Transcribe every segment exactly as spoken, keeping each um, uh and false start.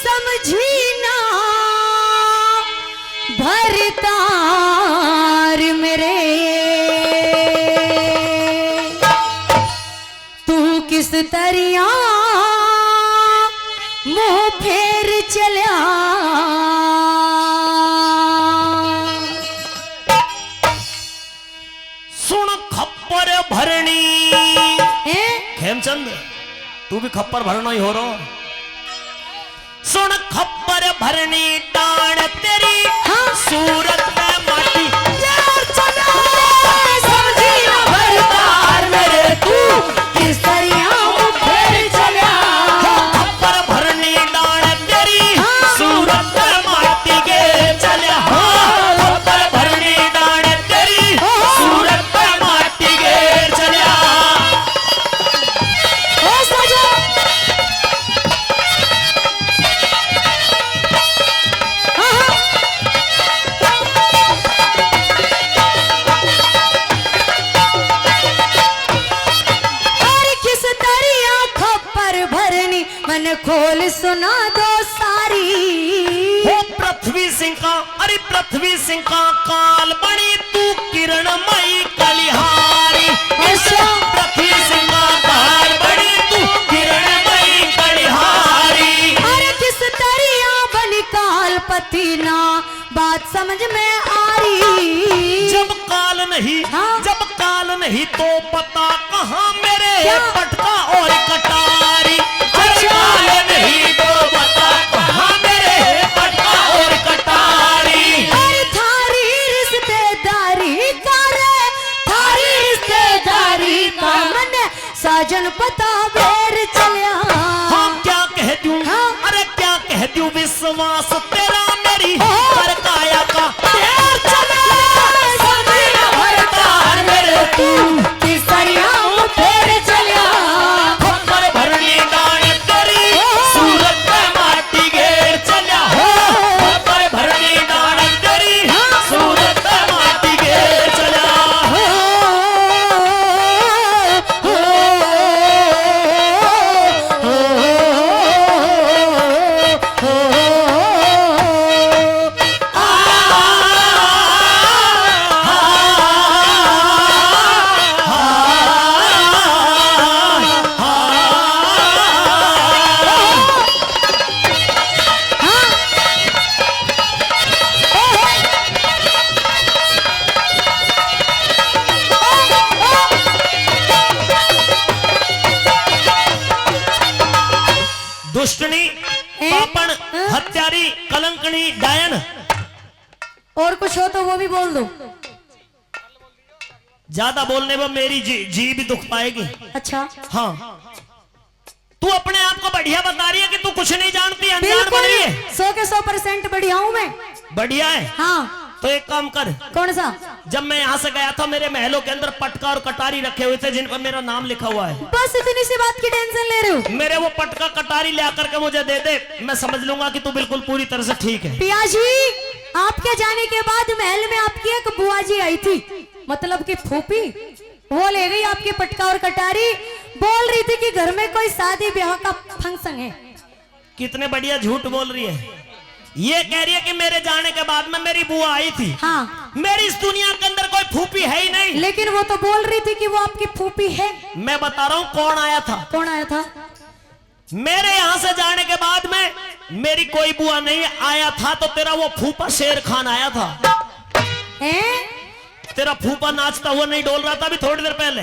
समझी ना भरतार मेरे, तू किस तरिया मुंह फेर चल्या। सुन खप्पर भरनी। हैं? खेमचंद, तू भी खप्पर भरना ही हो रो। सुन खप्पर भरनी डाण तेरी, हाँ। सूरत में माटी। यार चला, समझी ना भरतार मेरे तू, किस तरिया मुंह फेर चल्या। हो खप्पर भरनी डाण तेरी, हाँ। सूरत में माटी गेर चल्या। हो खप्पर भरनी डाण तेरी, हाँ। सूरत में माटी गेर चल्या। ओ साजन। और किस तरिया खप्पर भरनी, मन खोल सुना दो सारी। हो पृथ्वी सिंह का, अरे पृथ्वी सिंह का काल बनी तू किरण मई कलिहारी। अच्छा। पृथ्वी सिंह का काल बनी तू किरण मई कलिहारी। अरे किस तरिया बनी कालपति ना बात समझ में आ रही। जब काल नहीं, हाँ। जब काल नहीं तो बता कहाँ मेरे क्या? पटका और कटारी। जब अच्छा। काल नहीं तो बता कहाँ मेरे पटका और कटारी। अरे थारी रिश्तेदारी का रे, थारी रिश्तेदारी का मन्ने साजन पता बेर चल्या। हाँ, क्या कह दूं? हाँ। अरे क्या कह दूं विश्वास तेरा मेरी ओहो। पर काया का तेर चला। सभी न भरतार मेरे तू, किसरिया फेर चल्या। खप्पर भरनी डाण तेरी, ओहो। सूरत पे माटी घेर चल्या। हो, खप्पर भरनी डाण तेरी, हाँ। सूरत पे माटी घेर चल्या। हो। दुष्टनी, हैं? पापण, हाँ? हत्यारी, कलंकनी, डायन। और कुछ हो तो वो भी बोल दो। ज्यादा बोलने में मेरी जी, जी भी दुख पाएगी। अच्छा। हाँ। तू अपने आप को बढ़िया बता रही है कि तू कुछ नहीं जानती, अनजान बन रही है। बिल्कुल, सौ के सौ परसेंट बढ़िया हूँ मैं। बढ़िया है? हाँ। तो एक काम कर। कौन सा? जब मैं यहाँ से गया था, मेरे महलों के अंदर पटका और कटारी रखे हुए थे, जिन पर मेरा नाम लिखा हुआ है। बस इतनी सी बात की टेंशन ले रहे हो? मेरे वो पटका कटारी ले आकर के मुझे दे दे, मैं समझ लूंगा कि तू बिल्कुल पूरी तरह से ठीक है। पिया जी, आपके जाने के बाद महल में आपकी एक बुआ जी आई थी, मतलब कि फूफी, वो ले गई आपकी पटका और कटारी। बोल रही थी कि घर में कोई शादी ब्याह का फंक्शन है। कितने बढ़िया झूठ बोल रही है। ये कह रही है कि मेरे जाने के बाद में मेरी बुआ आई थी। हाँ। मेरी इस दुनिया के अंदर कोई फूफी है ही नहीं। लेकिन वो तो बोल रही थी कि वो आपकी फूफी है। मैं बता रहा हूँ कौन आया था। कौन आया था? मेरे यहाँ से जाने के बाद में मेरी कोई बुआ नहीं, आया था तो तेरा वो फूफा शेर खान आया था। हैं? तेरा फूफा नाचता हुआ नहीं डोल रहा था अभी थोड़ी देर पहले?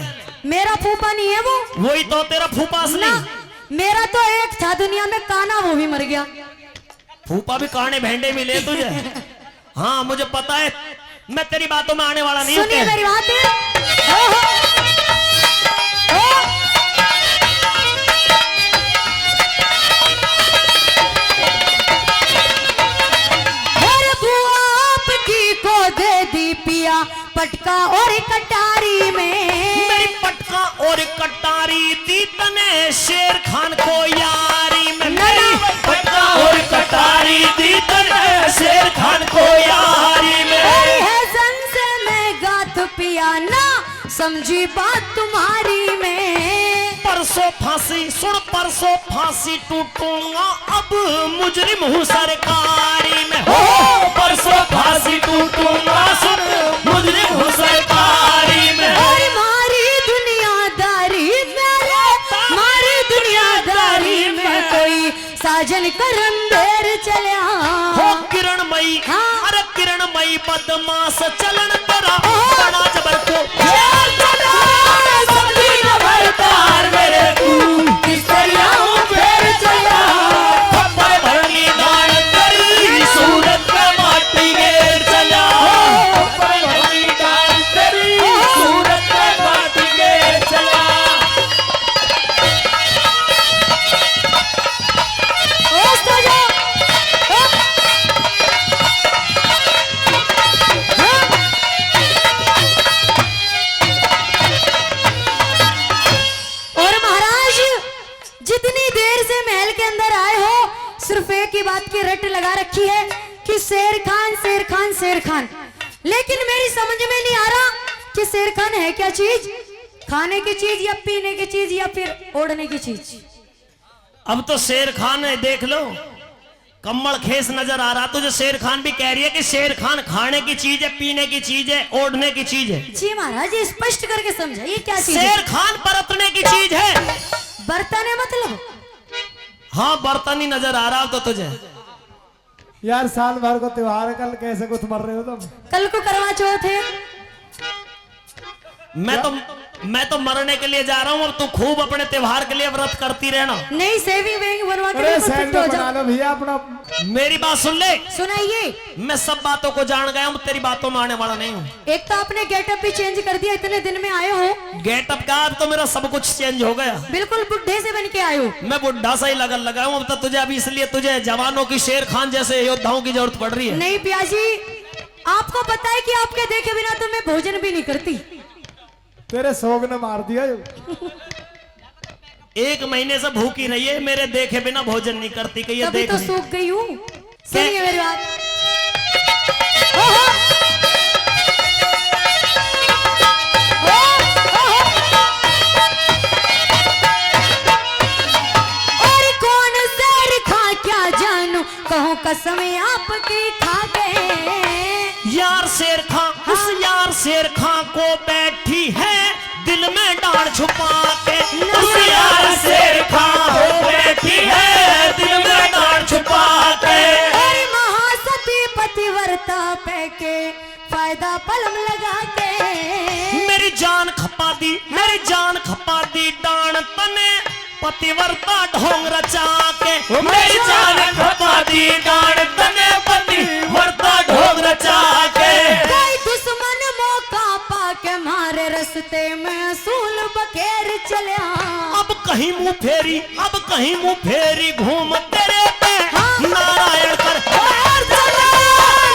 मेरा फूफा नहीं है वो। वही तो तेरा फूफा असली। ना, मेरा तो एक था दुनिया में काना, वो भी मर गया। फूफा भी काने भेंडे मिले तुझे। हाँ, मुझे पता है, मैं तेरी बातों में आने वाला नहीं हूँ। सुनिए मेरी बात। ओहो। ओ। और बुआ आपकी को दे दी पिया पटका और कटारी में। मेरी पटका और कटारी दी तने शेर खान को यारी में। मेरी पटका और कटारी दी तने शेर खान को यारी में। और है जन से मैं गात पिया ना समझी बात तुम्हारी में। पर परसों फांसी, सुन परसों फांसी टूटूंगा, अब मुजरिम हूँ सरकारी में। हो, परसों फांसी टूटूंगा, सुन मुजरिम हूँ सरकारी में। और मारी दुनियादारी में रे, मारी दुनियादारी में कोई साजन करम देर चल्या। हो किरणमयी, हाँ। अरे किरणमयी बदमाश चलन तेरा, ओहो। बड़ा जबर को जेल चला। समझी न भरतार मेरे तू, किस तरह हूँ फेर चला। खप्पर भरनी डांड तेरी, सूरत पे माटी गेर चला। खप्पर भरनी डांड तेरी, ओहो। सूरत पे माटी गेर चला। ओ साजा, ओ। और महाराज, जितनी देर से महल के अंदर आए हो, सिर्फ एक ही बात की रट लगा रखी है कि शेर खान, शेर खान, शेर खान। लेकिन मेरी समझ में नहीं आ रहा कि शेर खान है क्या चीज, खाने की चीज या पीने की चीज या फिर ओढ़ने की चीज। अब तो शेर खान है, देख लो, कम्बल खेस नजर आ रहा तुझे। शेर खान भी कह रही है कि शेर खान खाने की चीज है, पीने की चीज है, ओढ़ने की चीज है। जी महाराज, ये स्पष्ट करके समझाइए, क्या चीज है? शेर खान परतने की चीज है। बर्तन है मतलब? हाँ, बर्तन ही नजर आ रहा तो तुझे। यार, साल भर को त्योहार है, कल कैसे कुछ मर रहे हो तुम? कल को करवा चौथ है। मैं तो, मैं तो मरने के लिए जा रहा हूँ, और तू खूब अपने त्योहार के लिए व्रत करती रहना। नहीं, सेविंग वेविंग बनवा के अरे, बिल्कुल सेविंग फिट हो बना जाओ। लो भैया अपना। मेरी बात सुन ले। सुनाइए। मैं सब बातों को जान गया हूँ, तेरी बातों में आने वाला नहीं हूँ। एक तो आपने गेटअप भी चेंज कर दिया, इतने दिन में आए हो। गेटअप का, अब तो मेरा सब कुछ चेंज हो गया। बिल्कुल बुढ़े से बन के आए हो। मैं बुढ़ा सा ही लगन लगा हूँ अब तो तुझे, अभी इसलिए तुझे जवानों की, शेर खान जैसे योद्धाओं की जरूरत पड़ रही है। नहीं पिया जी, आपको पता है कि आपके देखे बिना तो मैं भोजन भी नहीं करती। तेरे शौक ने मार दिया यो। एक महीने से भूखी रही है, मेरे देखे बिना भोजन नहीं करती, कि ये तभी देख तो रही। सूख गई हूँ। सुनिए मेरी बात। ओहो। ओ, ओहो। और कौन शेर खां क्या जानू, कहूँ कसम आपकी खा के। यार शेर खां, उस हाँ। यार शेर खां को बैठी है दिल में डांड छुपा के। उस यार शेर खां को बैठी है दिल में डांड छुपा के। अरे महासती पतिव्रता पे के फायदा पलम लगा के। मेरी जान खपा दी, मेरी जान खपा दी डांड तने पतिव्रता ढोंग रचा के। ओ मेरी जान खपा दी डांड तने पतिव्रता ढोंग रचा के। कोई दुश्मन मौका पाके मारे रस्ते में सूल बखेर चल्या। अब कहीं मुंह फेरी, अब कहीं मुंह फेरी घूम तेरे पे हाँ। नारायण कर। और चला,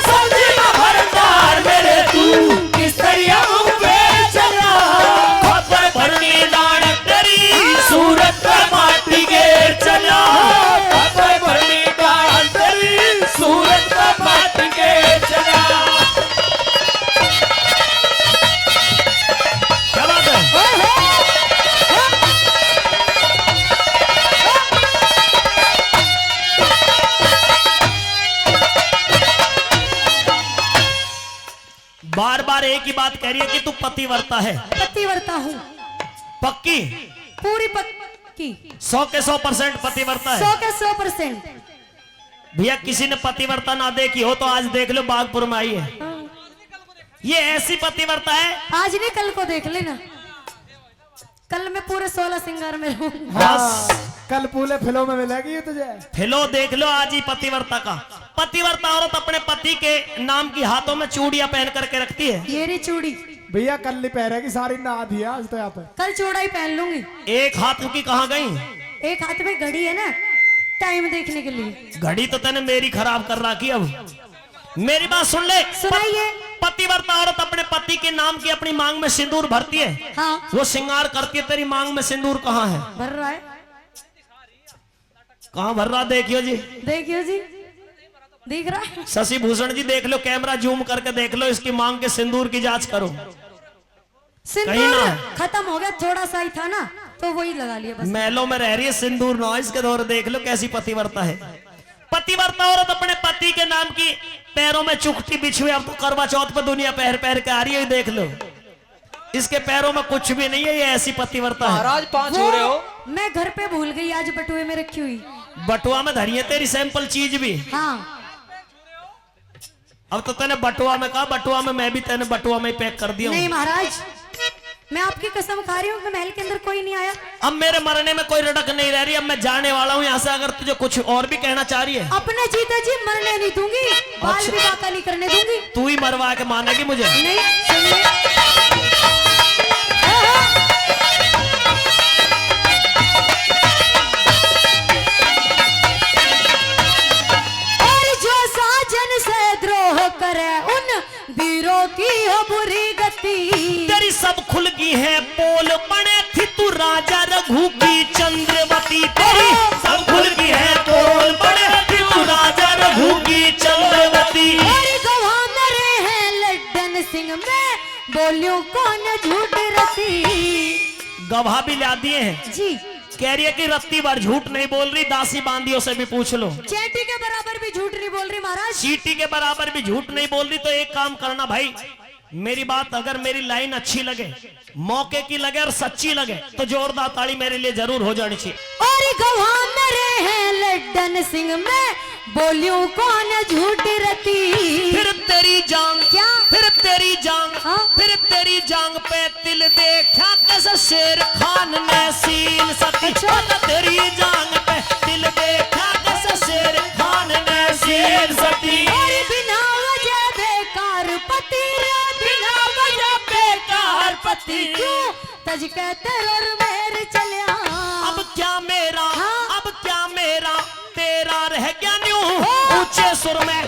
समझी ना भरतार मेरे तू, किस तरह मुंह पे चला। खप्पर भरनी डांड तेरी, सूरत पे माटी गेर चला। खप्पर भरनी डांड तेरी, सूरत पे माटी गेर चला। क्या बात है? बार बार एक ही बात कह रही है कि तू पतिव्रता है। पतिव्रता हूँ। पक्की? पूरी पक्की। सौ के सौ परसेंट पतिव्रता है। सौ के सौ परसेंट। भैया, किसी ने पतिव्रता ना देखी हो तो आज देख लो, बागपुर में आई है। हाँ। ये ऐसी पतिव्रता है। आज नहीं, कल को देख लेना। कल मैं पूरे सोलह श्रृंगार में रहूंगी। हाँ, बस। कल पूरे फिलो में मिलेगी ये तुझे। फिलो देख लो आज ही पतिव्रता का। पतिव्रता औरत अपने पति के नाम की हाथों में चूड़ियां पहन करके रखती है। ये रही चूड़ी। भैया, कल नहीं पहनेगी, सारी नहा दी है आज तो यहाँ पे। कल चूड़ा ही पहन लूंगी। एक हाथ की कहाँ गई? एक हाथ में घड़ी है ना, टाइम देखने के लिए। घड़ी तो तने मेरी खराब कर रखी। अब मेरी बात सुन ले। सुनाइए। पतिव्रता औरत अपने पति के नाम की अपनी मांग में सिंदूर भरती है। हाँ। वो श्रृंगार करती है, तेरी मांग में सिंदूर कहाँ है? भर रहा है। कहाँ भर रहा, देखियो जी। देखियो जी, दिख रहा है। शशि भूषण जी, देख लो, कैमरा जूम करके देख लो, इसकी मांग के सिंदूर की जांच करो। सिंदूर कहीं ना। खत्म हो गया, थोड़ा सा ही था ना। तो वही लगा लिया बस। महलों में रह रही है, सिंदूर ना इसके दौर, देख लो कैसी पतिव्रता है। पतिव्रता औरत अपने पति के नाम की पैरों में चुकटी बिछी हुई, अब तो करवा चौथ पर दुनिया पहर पहर के आ रही है, देख लो। इसके पैरों में कुछ भी नहीं है, ये ऐसी पतिव्रता है। महाराज, पाँच हो रहे हो। मैं घर पे भूल गई, आज बटुए में रखी हुई। बटुआ में धरी है तेरी सैंपल चीज भी। हाँ। अब तो तैने बटुआ में कहा, बटुआ में मैं भी तैने बटुआ में पैक कर दिया हूँ। नहीं महाराज, मैं आपकी कसम खा रही हूँ कि महल के अंदर कोई नहीं आया। अब मेरे मरने में कोई रड़क नहीं रह रही, अब मैं जाने वाला हूँ यहाँ से। अगर तुझे कुछ और भी कहना चाह रही है। अपने जीते जी मरने नहीं दूंगी, बाल अच्छा। भी बाका नहीं करने दूंगी। तू ही मरवा के मानेगी मुझे। नहीं, सुनिए। और जो साजन से द्रोह करे उन वीरों की हो बुरी गति। तेरी सब खुल गई है पोल, बने थी तू राजा रघु की चंद्रवती। तेरी सब खुल गई है पोल, बने थी तू राजा रघु की चंद्रवती। तेरी गवाह मरे हैं लड्डन सिंह, मैं बोलूं कौन झूठ रती। गवाह भी ला दिए हैं। जी। कह रही है कि रत्ती भर झूठ नहीं बोल रही, दासी बांदियों से भी पूछ लो। चेटी के बराबर भी झूठ नहीं बोल रही महाराज। चींटी के बराबर भी झूठ नहीं बोल रही। तो एक काम करना भाई, मेरी बात अगर मेरी लाइन अच्छी लगे, मौके की लगे और सच्ची लगे, तो जोरदार ताली मेरे लिए जरूर हो जानी चाहिए। और गवाह मरे हैं लड्डन सिंह, मैं बोलूं कौन झूठ रती। फिर तेरी जान, क्या? फिर तेरी जान, हाँ? फिर तेरी जान पे तिल देखा कस शेर खान ने सील सती। अच्छा। तेरी जान पे तिल देखा कस शेर खान ने सील सती। और बिना वजह बेकार पति रे, बिना वजह बेकार पति। क्यों? तज के तेरो मेर चलिया। अब क्या मेरा, हाँ। अब क्या मेरा, तेरा रह गया न्यू। हाँ। ऊंचे सुर में